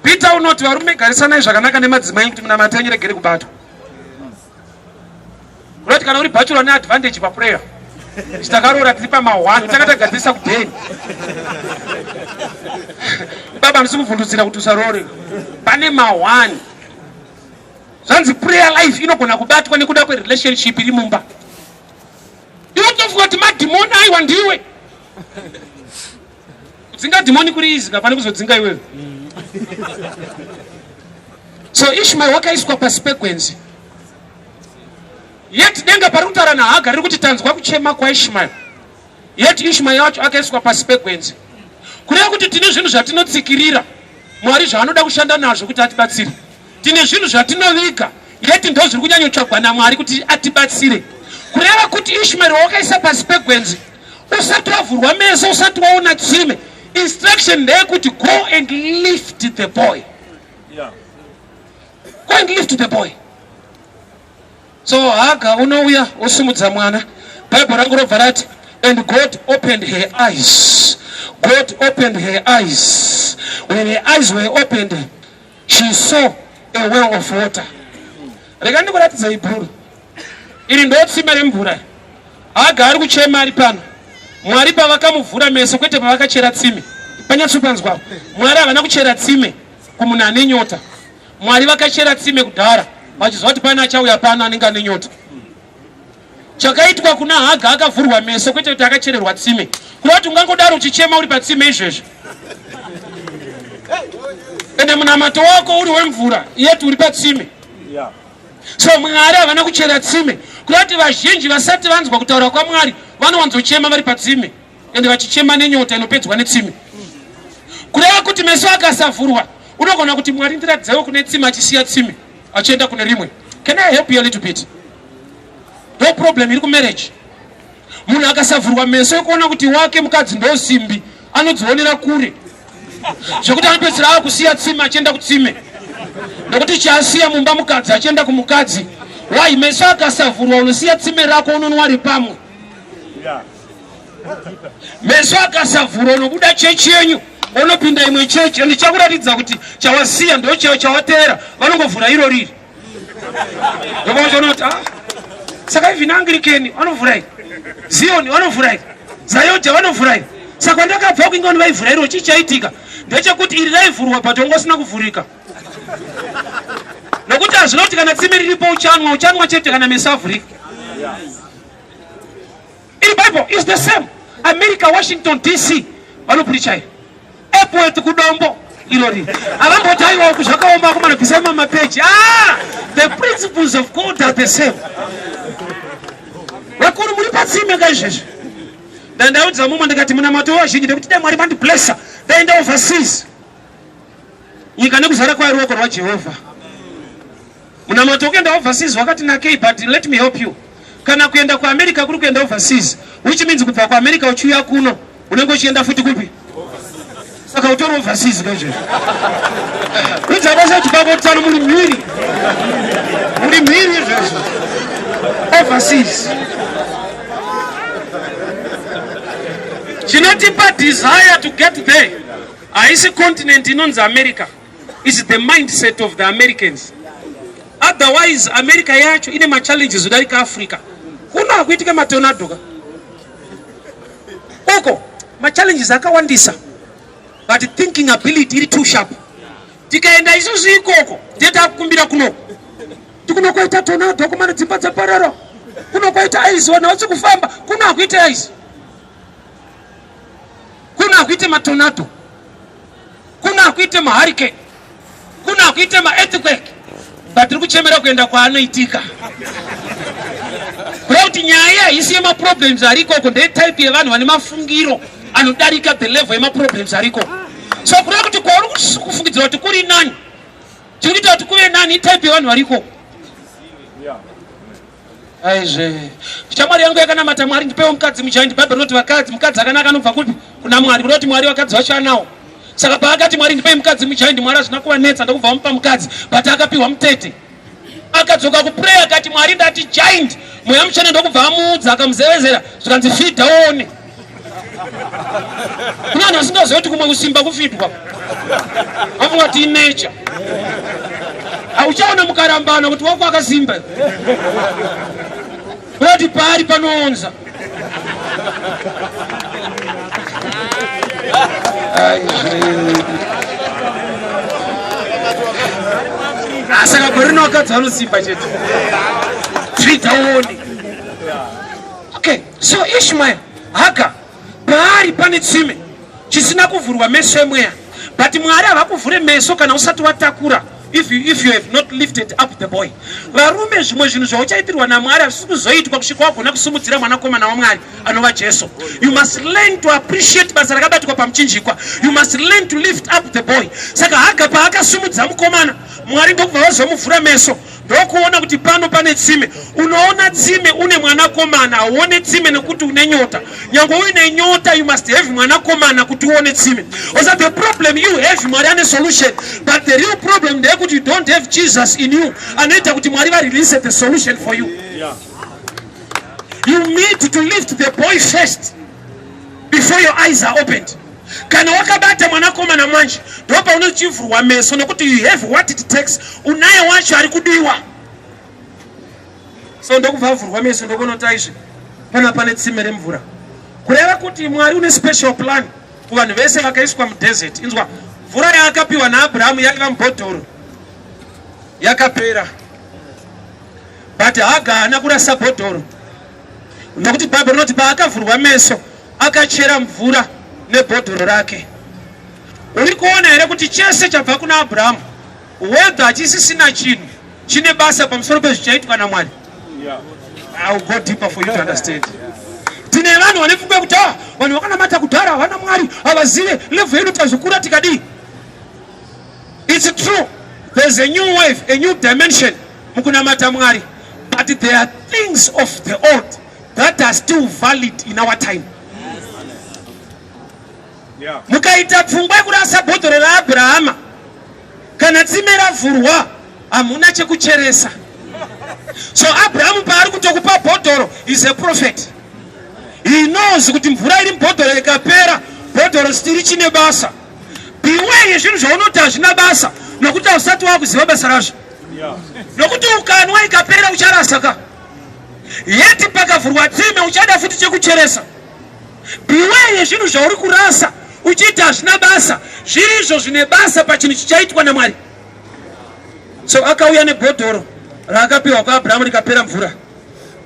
Peter unoti varume garisanai zvakanaka nemadzimai kuti munamata yenyu regere kubatwa. Unoti kana uri bachelor ne advantage pa prayer. Takaroora tiri pama 1 tanga tagadzirisa kudheni. Baba handisi kuvhundutsira kuti usaroore. Pane ma 1. Zvanzi prayer life inogona kubatwa nekuda kwe relationship iri mumba. Iwe utofunga kuti madhimoni aiwa ndiwe. Kudzinga dhimoni kuri easy ka pane kuzodzinga iwewe. So Ishmael wakaiswa pasi pegwenzi. Yet denga pari kutaura naHagar riri kuti tanzwa kuchema kwaIshmael. Yet Ishmael wacho akaiswa pasi pegwenzi. Kureva kuti tine zvinhu zvatinotsikirira Mwari zvaanoda kushanda nazvo kuti atibatsire. Tine zvinhu zvatinoviga yet ndo zviri kunyanyotsvagwa naMwari kuti atibatsire. Kureva kuti Ishmael wakaisa pasi pegwenzi usati wavhurwa meso, usati waona tsime, instruction ndeyekuti go and lift the boy. Yeah. Go and lift the boy. So Haga unouya osimudza mwana. Bible rangu robva rati and God opened her eyes. God opened her eyes. When her eyes were opened, she saw a well of water. Rega ndikuratidzei bhuru. Iri ndo tsime remvura. Haga ari kuchema ari pano. Mwari pavakamuvhura meso kwete pavakachera tsime. Panyatsopanzwa. Mwari havana kuchera tsime kumunhu ane nyota. Mwari vakachera tsime kudhara vachiziva kuti pane achauya pano anenge ane nyota. Chakaitwa kuna Haga akavhurwa meso kwete kuti akachererwa tsime. Kureva kuti ungangodaro uchichema uri patsime izvezvi. Ende munamato wako uri wemvura yet uri patsime. So Mwari havana kuchera tsime. Kureva kuti vazhinji vasati vanzwa kutaura kwaMwari vanowanzochema vari patsime ende vachichema nenyota inopedzwa netsime. Kureva kuti meso akasavhurwa unogona kuti Mwari ndiratidzewo kune tsime achisiya tsime achienda kune rimwe. Can I help you a little bit? Ndo problem iri kumarriage. Munhu akasavhurwa meso ekuona kuti wake mukadzi ndo simbi anodzionera kure zvekuti anopedzisira akusiya tsime achienda kutsime nekuti chaasiya mumba mukadzi achienda kumukadzi. Why? Meso akasavhurwa unosiya tsime rako unonwa ripamwe. Meso akasavhurwa unobuda chechi yenyu unopinda imwe chechi and chakuratidza kuti chawasiya ndo chawateera vanongovhura iro riri ndopaunoti ah, saka even Anglican vanovhura iri, Zion vanovhura iri, Zayoja vanovhura iri. Saka kwandakabva kuingoni vaivhura iro, chii chaitika ndechekuti iri raivhurwa but wanga usina kuvhurika nokuti hazvina kuti kana tsime riripo uchanwa uchanwa chete kana meso avhurika. Iri Bible is the same. America, Washington DC vanopreacha iri. Epworth kudombo irori. Havamboti aiwa uku zvakaoma akomana bvisai mamapeji. Ah, the principles of God are the same. Vakuru muri patsime ka izvezvi. Ndandaudza mumwe ndikati munamato wevazhinji ndekuti dai Mwari vandiblessa ndaenda overseas. Nyika nekuzara kwayo ruoko rwaJehovha. Munamato wekuenda overseas wakati nakei but let me help you. Kana kuenda kuAmerica kuri kuenda overseas which means kubva kuAmerica uchiuya kuno unenge uchienda futi kupi? Saka utori overseas kaizvezvi. Udza basa kuti baba utano muri mhiri. Muri mhiri izvezvi. Overseas. Chinotipa desire to get there haisi continent inonzi America. Is the mindset of the Americans. Otherwise America yacho ine machallenges kudarika Africa. Kuno hakuitike matornado ka. Uko machallenges akawandisa but thinking ability iri too sharp. Tikaenda isusu ikoko ndiye takukumbira kuno. Tikuno kwaita tornado kumana dzimba dzaparara. Kuno kwaita ice vanhu havasi kufamba. Kuno hakuite ice. Kuno hakuite matornado. Kuno hakuite mahurricane, kuno hakuite maearthquake, but tiri kuchemera kuenda kwaanoitika. Kureva kuti nyaya haisi yemaproblems ari ikoko, ndetype yevanhu vane mafungiro anodarika the level yemaproblems ari ikoko. So kureva kuti kwauri kufungidzira kuti kuri nani, chiri kuita kuti kuve nani itype yevanhu vari ikoko. Aizve. Shamwari yangu yakanamata Mwari ndipewo mukadzi mugiant. Bible rinoti vakadzi mukadzi akanaka anobva kupi? Kuna Mwari. Kunoti Mwari vakadzi vacho anawo. Saka paakati Mwari ndipei mukadzi mugiant, Mwari hazvina kuvanetsa ndokubva vamupa mukadzi, but akapiwa mutete. Akadzoka kuprayer akati Mwari ndati giant. Mweya mutsvene ndokubva amuudza akamuzevezera zvikanzi fidha uone. Kuna vanhu vasingazivi kuti kumwe kusimba kufidwa. Afunga kuti inecha. Hauchaona mukarambana kuti wako akasimba. Kuti pari panoonza. Saka gore rino vakadzi vanosimba chete. Tsvidza uone. Okay, so Ishmael, Hagar, paari pane tsime chisina kuvhurwa meso emweya, but Mwari havakuvhure meso kana usati watakura. If you have not lifted up the boy. Varume, zvimwe zvinhu zvauchaitirwa naMwari hazvisi kuzoitwa kusvika wagona kusimudzira mwanakomana waMwari anova Jesu. You must learn to appreciate basa rakabatwa pamuchinjikwa. You must learn to lift up the boy. Saka Haga paakasimudza mukomana, Mwari ndokubva vazomuvhura meso, ndokuona kuti pano pane tsime. Unoona tsime une mwanakomana, hauone tsime nekuti une nyota. Nyange uine nyota, you must have mwanakomana kuti uone tsime. Also the problem you have, Mwari ane solution, but the real problem ndeyekuti you don't have Jesus in you anoita kuti Mwari varelease the solution for you. You need to lift the boy first before your eyes are opened. Kana wakabata mwanakomana manje, ndopaunochivhurwa meso nekuti you have what it takes. Unaye wacho ari kudiwa. So ndokubva avhurwa meso, ndokuona izvi pana pane tsime remvura. Kureva kuti Mwari une special plan kuvanhu vese vakaiswa mudesert. Inzwa, mvura yaakapiwa naAbrahamu yaiva mubhodhoro, yakapera, but Haga haana kurasa bhodhoro, nokuti Bhaibheri rinoti paakavhurwa meso akachera mvura nebhodhoro rake. Uri kuona here kuti chese chabva kuna Abrahamu, whether hachisisina chinhu chine basa pamusoro pezvichaitwa naMwari? I will go deeper for you to understand. Tine vanhu vane pfungwa yekuti ah, vanhu vakanamata kudhara havana Mwari, havazive level yedu, tazvikura tikadii. It's true, there's a new wave, a new dimension mukunamata Mwari, but there are things of the old that are still valid in our time. Mukaita pfungwa yekurasa bhodhoro raAbrahama, kana tsime ravhurwa hamuna chekucheresa. So Abrahamu paari kutokupa bhodhoro is a prophet. He knows kuti mvura iri mubhodhoro ikapera, bhodhoro stiri chine basa. Beware yezvinhu zvaunoti hazvina basa, nokuti hausati wakuziva basa razvo. Nokuti ukanwa ikapera ucharasa ka. Yeti pakavhurwa tsime uchada futi chekucheresa. Beware yezvinhu zvauri kurasa uchiita hazvina basa, zviri izvo zvine basa pachinhu chichaitwa naMwari. So akauya nebhodhoro raakapiwa kwaAbrahamu rikapera mvura.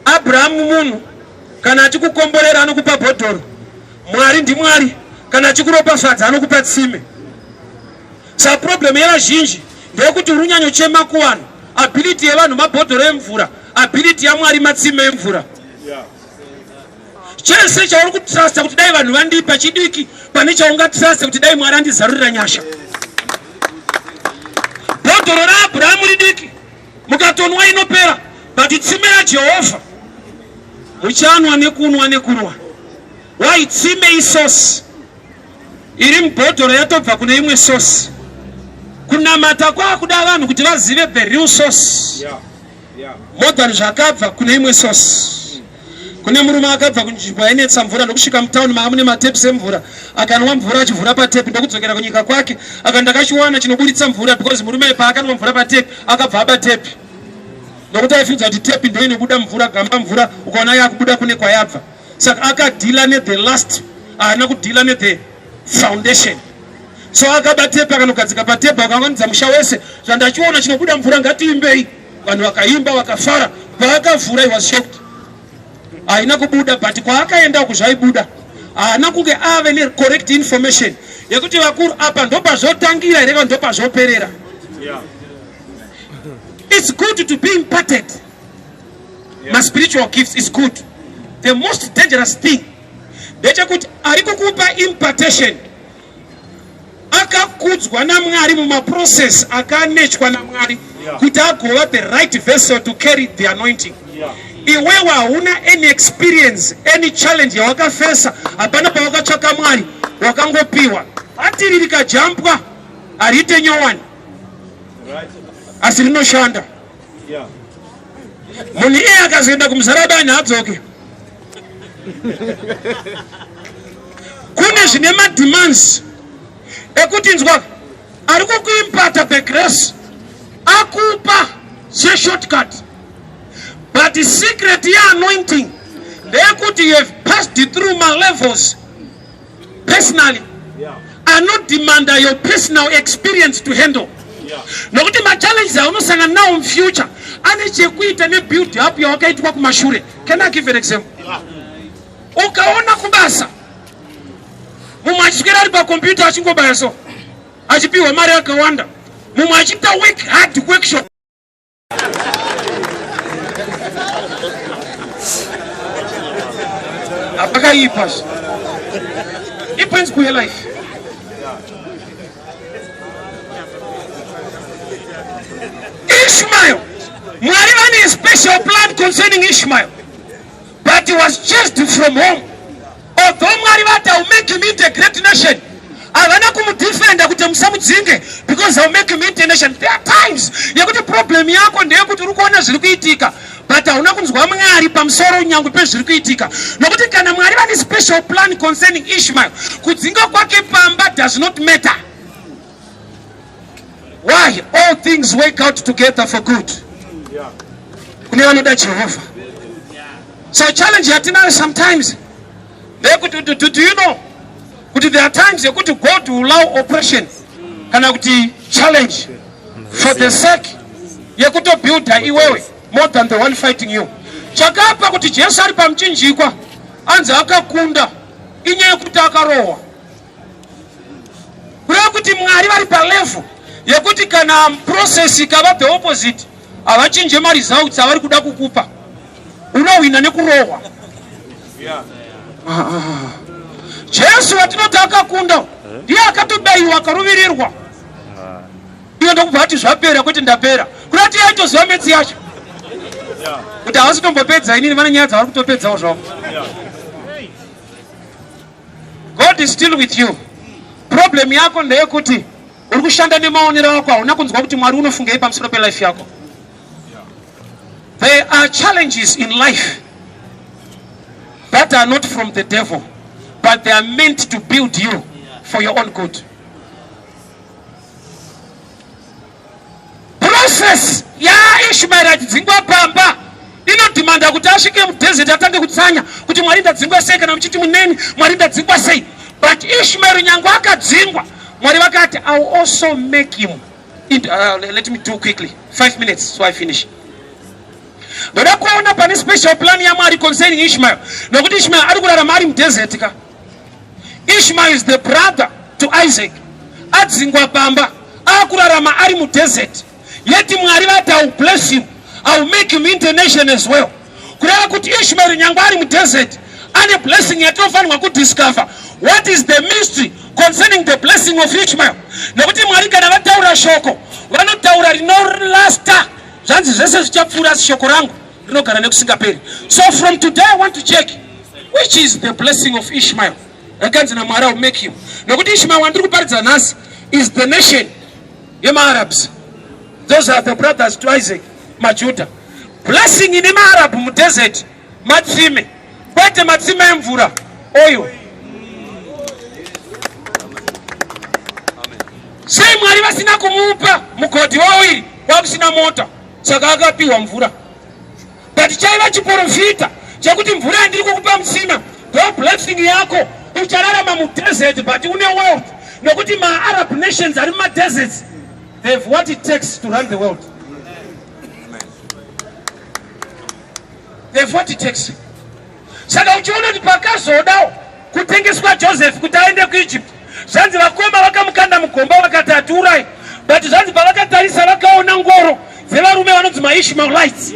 Abrahamu munhu, kana achikukomborera anokupa bhodhoro. Mwari ndiMwari, kana achikuropafadza anokupa tsime. Sa problem yevazhinji ndeyekuti uri unyanyochema kuvanhu. Ability yevanhu mabhodhoro emvura, ability yaMwari matsime emvura. Chese chauri kutrusta kuti dai vanhu vandipa chidiki pane chaungatrusta kuti dai Mwari andizarurira nyasha. Bhodhoro raAbrahamu ridiki, mukatonwa inopera, but tsime raJehovha muchanwa nekunwa nekunwa. Why? Tsime isource iri mubhodhoro yatobva kune imwe source. Kunamata kwakuda vanhu kuti vazive the real source more than zvakabva kune imwe source. Kune murume akabva kunzvimbo yainetsa mvura, ndokusvika mutauni mava mune matepi emvura, akanwa mvura achivhura patepi, ndokudzokera kunyika kwake. Aka ndakachiwana chinoburitsa mvura, because murume paakanwa mvura patepi akabva aba tepi, nokuti aifunza kuti tepi ndo inobuda mvura. Gamba mvura ukaona yakubuda kune kwayabva. Saka akadhila nethe last, haana kudhila nethe foundation. So akaba tepi, akanogadzika patepi, akaunganidza musha wese, zvandachiona chinobuda mvura, ngatiimbei. Vanhu vakaimba vakafara. Paakavhura, he was shocked, haina kubuda, but kwaakaenda uku zvaibuda. Haana kunge ave necorrect information yekuti vakuru apa ndopazvotangira here kana ndopazvoperera. It's good to be imparted maspiritual gifts, is good. The most dangerous thing ndechekuti ari kukupa impartation akakudzwa naMwari mumaprocess akanechwa naMwari kuti agova the right vessel to carry the anointing. Iwewe hauna any experience, any challenge yawakafesa, hapana pawakatsvaka Mwari, wakangopiwa. Hatiri rikajampwa hariite nyowani, asi rinoshanda. Munhu iye akazoenda kumuzarabani haadzoke. Kune zvine mademands ekuti nzwa. Ari kukuimpata the grace akupa seshortcut, but secret yeanointing ndeyekuti you have passed through malevels personally anodemanda your personal experience to handle, nokuti machallenges aunosangana nawo mufuture ane chekuita nebuild up yawakaitwa kumashure. Can I give an example? Ukaona kubasa mumwe achiswera ari pakombiyuta achingobaya so, achipiwa mari yakawanda, mumwe achiita work hard, workshop, hapakaipa. Iprinciple yelife. Ishmael, Mwari vane special plan concerning Ishmael, but he was chased from home. Although Mwari vati, "I will make him into a great nation," havana kumudefenda kuti musamudzinge because I will make him into a nation. There are times yekuti problem yako ndeyekuti uri kuona zviri kuitika, but hauna kunzwa Mwari pamusoro nyangwe pezviri kuitika, nokuti kana Mwari vane special plan concerning Ishmael, kudzinga kwake pamba does not matter. Why? All things work out together for good kune vanoda Jehovha. So challenge yatinayo sometimes ndeyekuti, do you know kuti there are times yekuti God will allow oppression kana kuti challenge for the sake yekutobuilda iwewe more than the one fighting you? Chakapa kuti Jesu ari pamuchinjikwa anzi akakunda inyaya yekuti akarohwa. Kureva kuti Mwari vari palevel yekuti kana process ikava the opposite, havachinje maresults avari kuda kukupa. Unohwina nekurohwa. Ah. Jesu watinoti akakunda ndiye akatobayiwa, akaruvirirwa, iye ndokubva ati, "Zvapera," kwete, "Ndapera." Kuda kuti yaitoziva maths yacho kuti havasi kutombopedza inini, vane nyaya dzavari kutopedzawo zvavo. God is still with you. Problem yako ndeyekuti uri kushanda nemaonero ako, hauna kunzwa kuti Mwari unofungei pamusoro pelife yako. There are challenges in life that are not from the devil, but they are meant to build you for your own good. Process yaIshmaeri achidzingwa pamba inodhimanda kuti asvike mudesert, atange kutsanya kuti, "Mwari, ndadzingwa sei? Kana muchiti muneni, Mwari, ndadzingwa sei?" But Ishmaeri nyange akadzingwa, Mwari vakati, "I will also make him into, let me do quickly, 5 minutes, so I finish. Ndoda kuona pane special plan yaMwari concerning Ishmael, nokuti Ishmael ari kurarama ari mudesert ka. Ishmael is the brother to Isaac. Adzingwa pamba, akurarama ari mudesert, yet Mwari vati, "I will bless him, I will make him into a nation as well." Kureva kuti Ishmael nyange ari mudesert ane blessing yatinofanirwa kudiscover. What is the mystery concerning the blessing of Ishmael? Nekuti Mwari kana vataura shoko, vanotaura rinolasta. Zvanzi, "Zvese zvichapfuura, asi shoko rangu rinogara nekusingaperi." So from today I want to check which is the blessing of Ishmael rakanzi naMwari, "I will make him," nokuti Ishmael wandiri kuparidza nhasi is the nation yemaArabs. Those are the brothers to Isaac, maJuda. Blessing ine maArabhu mudesert matsime, kwete matsime emvura, oil. Sei Mwari vasina kumupa mugodhi weoiri kwakusina mota? Saka akapiwa mvura, but chaiva chiprofita chekuti mvura yandiri kukupa musina ndo blessing yako. Uchararama mudesert, but une wealth, nokuti maArab nations ari mumadeserts, they have what it takes to run the world. They have what it takes. Saka uchiona kuti pakazodawo kutengeswa Joseph kuti aende kuEgypt, zvanzi vakoma vakamukanda mugomba, vakati, "Atiurai." But zvanzi pavakatarisa, vakaona ngoro dzevarume vanonzi maIshmaelites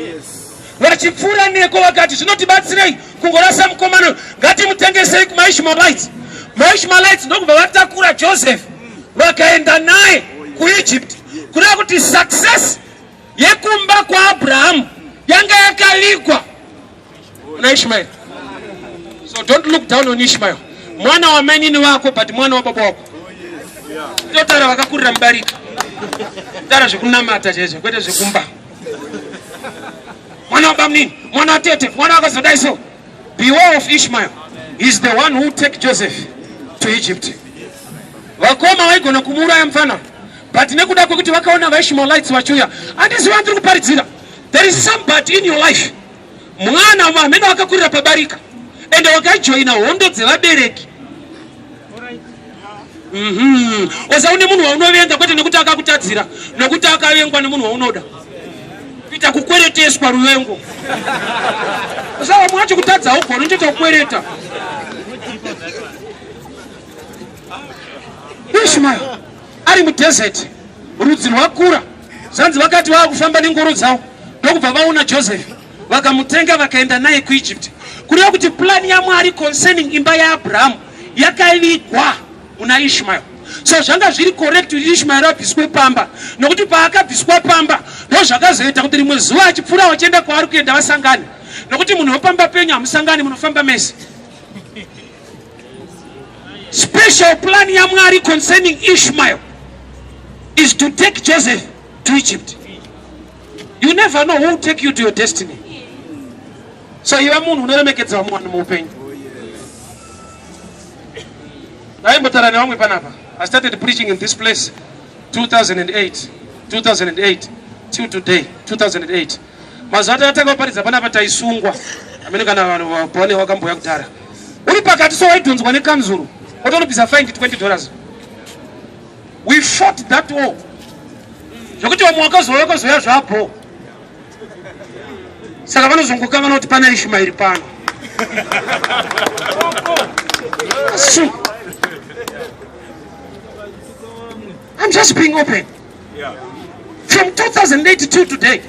vachipfuura neko, vakati, "Zvinotibatsirei kungorasa mukomana? Ngatimutengesei kumaIshmaelites." MaIshmaelites ndokubva vatakura Joseph, vakaenda naye kuEgypt. Kureva kuti success yekumba kwaAbrahamu yanga yakaligwa kuna Ishmael. So don't look down on Ishmael, mwana wamainini wako, but mwana wababa wako. Totaura vakakurira mubarika, taura zvekunamata chaizvo, kwete zvekumba. Mwana wabamunini, mwana watete, mwana wakazodai. So beware of Ishmael. He is the one who take Joseph to Egypt. Vakoma vaigona kumuuraya mufana, But nekuda kwekuti vakaona vaIshmaelites vachiuya, handiziva ndiri kuparidzira. There is somebody in your life, mwana hamene wakakurira pabarika ende wakajoina hondo dzevabereki. Oza une munhu waunovenga, kwete nekuti akakutadzira, nokuti akavengwa nemunhu waunoda, kuita kukwereteswa ruvengo. Saka vamwe vacho kutadza haugoni, unotoita kukwereta. Ishmael ari mudesert, rudzi rwakura. Zvanzi vakati vava kufamba nengoro dzavo, ndokubva vaona Joseph, vakamutenga, vakaenda naye kuEgypt. Kureva kuti plan yaMwari concerning imba yaAbrahamu yakavigwa muna Ishmael. So zvanga zviri correct kuti Ishmael abviswe pamba, nokuti paakabviswa pamba ndo zvakazoita kuti rimwe zuva achipfuura vachienda kwaari kuenda vasangane, nokuti munhu wepamba penyu hamusangani, munofamba mese. Special plan yaMwari concerning Ishmael is to take Joseph to Egypt. You never know who will take you to your destiny. So iva munhu unoremekedza vamwe vanhu muupenyu. Ndaimbotaura nevamwe panapa. I started preaching in this place 2008, 2008 till today. 2008 mazuva atakatanga kuparidza panapa, taisungwa amene kana vanhu pane wakamboya kudhara uri pakati, so waidhonzwa nekanzuru, otonobvisa fine $20. We fought that war zvekuti vamwe vakazouya, vakazoya zvapo. Saka vanozongokangana kuti pana Ishmaeri pano. So I'm just being open. From 2008 till today.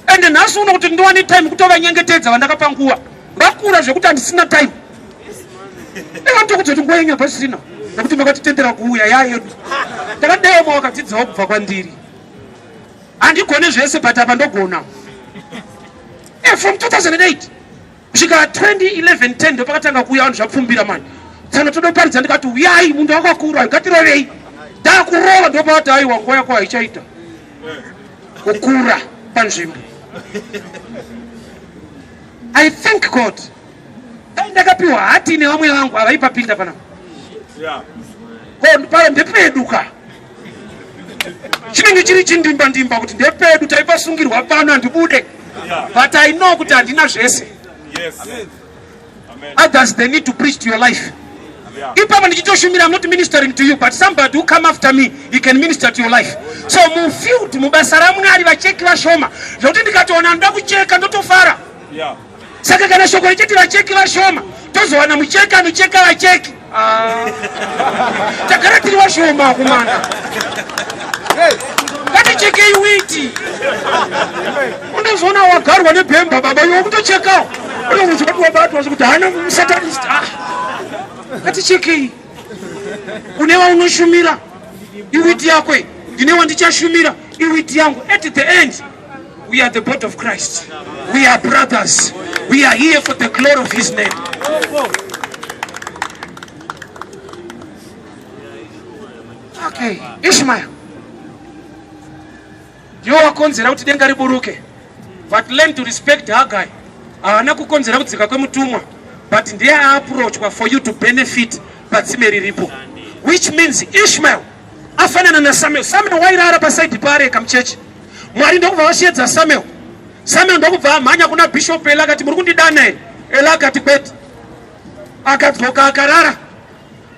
And nhasi uno kuti ndiwane time kutovanyengetedza vandakapa nguva, vakura zvekuti handisina time. Evanotokudza kuti nguva yenyu hapasisina, nekuti makatitendera kuuya yayedu. Ndakadai wakadzidzawo kubva kwandiri. Handigone zvese, but apa ndogona. From 2008 kusvika 2011 10 ndopakatanga kuuya vanhu zvapfumbira mani. Tsano todoparidza, ndikati uyai, munhu wakakura, ngatirovei. Ndakurova, ndopavati aiwa, nguva yako haichaita, kukura panzvimbo. I thank God, dai ndakapiwa hati nevamwe vangu havaipapinda panapa. Paro ndepedu ka, chinenge chiri chindimba ndimba kuti ndepedu, taipasungirwa pano, handibude. But I know kuti handina zvese. Others, they need to preach to your life. Ipapo ndichitoshumira, I'm not ministering to you, but somebody who come after me, he can minister to your life. So mufield, mubasa raMwari, vacheki vashoma zvokuti ndikatoona ndoda kucheka ndotofara. Saka kana shoko richiti vacheki vashoma, tozowana mucheki anocheka vacheki. Ah. Tagara tiri vashoma kumana, ngatichekei witi. Unozoona wagarwa nebhemba, baba, iwe kutochekawo, unozoti wabatwa kuti hana musatanist. Ah. Ngatichekei. Une waunoshumira, iwiti yako. Ndine wandichashumira, iwiti yangu. At the end we are the body of Christ. We are brothers. We are here for the glory of his name. Okay, Ishmael ndiwo wakonzera kuti denga riburuke, but learn to respect Hagai. Haana kukonzera kudzika kwemutumwa, but ndiye aapproachwa for you to benefit patsime riripo, which means Ishmael afanana naSamuel. Samuel wairara pasaidi paareka muchechi. Mwari ndokubva vasheedza Samuel. Samuel ndokubva amhanya kuna Bishop Eli, akati, "Muri kundidana here?" Eli akati, "Kwete." Akadzoka akarara.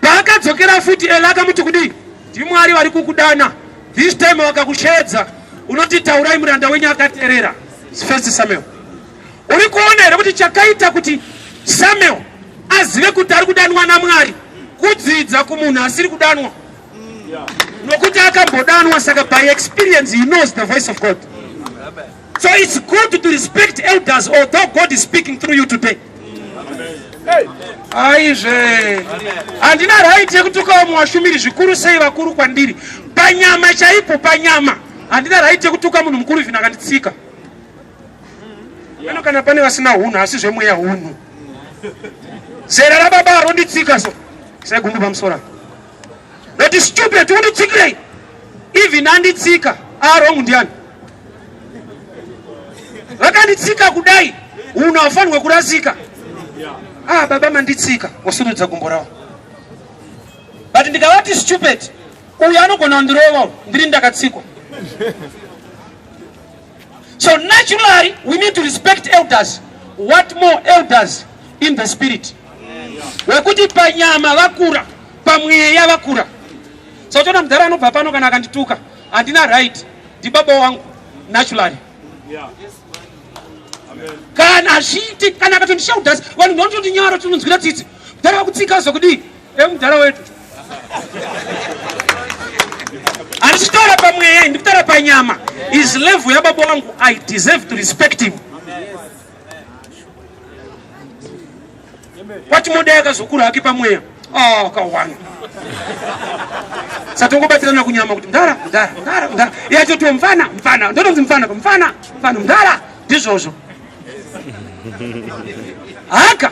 Paakadzokera futi, Eli akamuti kudii? "NdiMwari vari kukudana. This time vakakusheedza unoti, 'Taurai, muranda wenyu akateerera.'" First Samuel. Uri kuona here kuti chakaita kuti Samuel azive kuti ari kudanwa naMwari kudzidza kumunhu asiri kudanwa, nokuti akambodanwa? Saka by experience he knows the voice of God. So it's good to respect elders, although God is speaking through you today. Aizve, handina right yekutuka vamwe vashumiri, zvikuru sei vakuru kwandiri panyama chaipo. Panyama handina right yekutuka munhu mukuru even akanditsika. Ano kana pane vasina hunhu, asi zvemweya hunhu. Zera rababa ronditsika, so segumbu pamusoro apa, noti, "Stupid, unditsikirei?" Even anditsika, arongu ndiani vakanditsika kudai, unhu haufanirwe kurasika. Ah, baba manditsika, wasurudza gumbo ravo, but ndikavati stupid. Uyu anogona kundirova ndiri ndakatsikwa. So naturally we need to respect elders. What more elders in the spirit? Wekuti panyama vakura, pamweya vakura. So uchiona mudhara anobva pano kana akandituka, handina right, ndibaba wangu naturally. Kana hazviiti, kana akatondishaudhasi, vanhu ndinotondinyara tinonzwira tsitsi. Mudhara wakutsika zokudii? Emudhara wedu. Handisi kutaura pamweya, ndiri kutaura panyama. Is level yababa wangu, I deserve to respect him. Kwachimodai akazokura hake pamweya. Ah, akawanda. Satongobatirana kunyama kuti mudhara, mudhara, mudhara, mudhara. Iye achoti mfana, mfana. Ndotonzi mfana, mfana, mfana, mudhara. Ndizvozvo. Haka.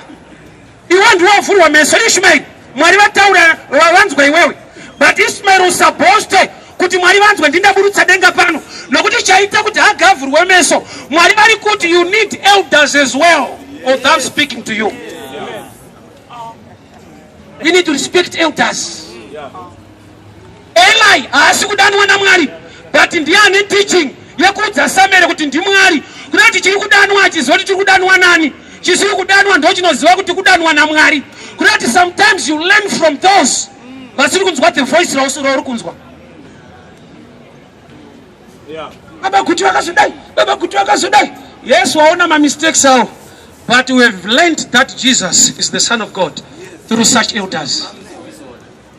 Iwe ndiwe wavhurwa meso Ishmael. Mwari vataura vanzwa iwewe. But Ishmael usaboste kuti Mwari vanzwe ndindaburutsa denga pano. Nokuti chaita kuti Haga avhurwe meso. Mwari vari kuti you need elders as well or them speaking to you. We need to respect elders. Eli haasi kudanwa naMwari but ndiye ane teaching yekuudza Samuel kuti ndiMwari. Kuda kuti chiri kudanwa achiziva kuti chiri kudanwa nani, chisiri kudanwa ndo chinoziva kuti kudanwa naMwari. Kuda kuti sometimes you learn from those vasiri kunzwa the voice rauri kunzwa. Baba kuti vakazodai, baba kuti vakazodai. Yes, waona ma mistakes awo, but we have learned that Jesus is the Son of God through such elders.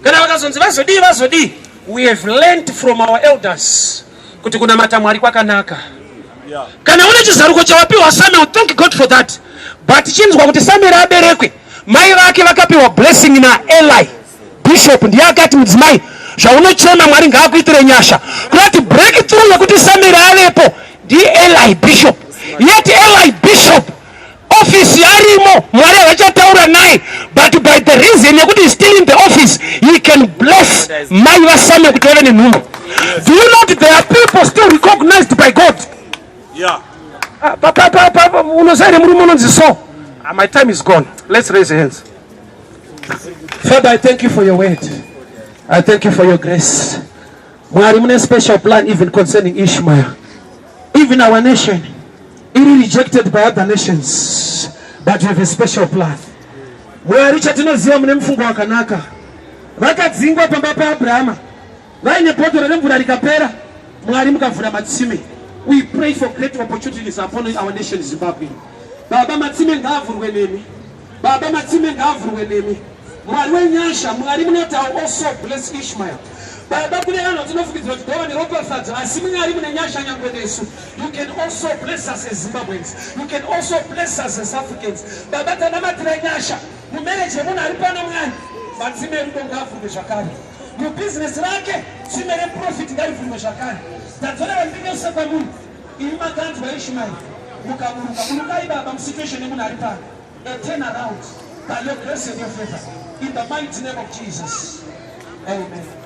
Kana vakazonzi vazodii vazodii, we have learned from our elders kuti kunamata Mwari kwakanaka. Kana une chizaruko chawapiwa Samuel, thank God for that. But chinzwa kuti Samuel aberekwe, mai vake vakapiwa blessing na Eli bishop, ndiye akati mudzimai zvaunochema Mwari ngaakuitire nyasha. Kurati breakthrough yekuti Samuel avepo ndi Eli bishop. Yet Eli bishop office arimo, Mwari havachataura naye, but by the reason yekuti is still in the office, he can bless mai vaSamuel kuti vave nenhumbu. Do you know that there are people still recognized by God? Ah, unoziva here murume unonzi so? Ah, my time is gone. Let's raise hands. Father, I thank you for your word. I thank you for your grace. Mwari mune special plan even concerning Ishmael. Even our nation iri rejected by other nations, but you have a special plan. Mwari, chatinoziva mune mufungo wakanaka. Vakadzingwa pamba paAbrahama vaine bhodhoro remvura rikapera, Mwari mukavhura matsime. We pray for great opportunities upon our nation Zimbabwe. Baba, matsime ngaavhurwe nemi. Baba, matsime ngaavhurwe nemi. Mwari wenyasha, Mwari munoti I will also bless Ishmael. Baba, kune vanhu vatinofungidzira kuti ndova neropafadzo, asi Mwari mune nyasha nyangwe nesu. You can also bless us as Zimbabweans. You can also bless us as Africans. Baba, tanamatira nyasha mumarriage yemunhu ari pano. Mwari, matsime erudo ngaavhurwe zvakare. Mubhizinesi rake tsime reprofit ngarivhurwe zvakare. Tadzorera mbiri yose kwamuri. Imi makanzwa Ishmael mukaburuka. Burukai Baba musituation yemunhu ari pano. A turn around by your grace and your favor. In the mighty name of Jesus. Amen.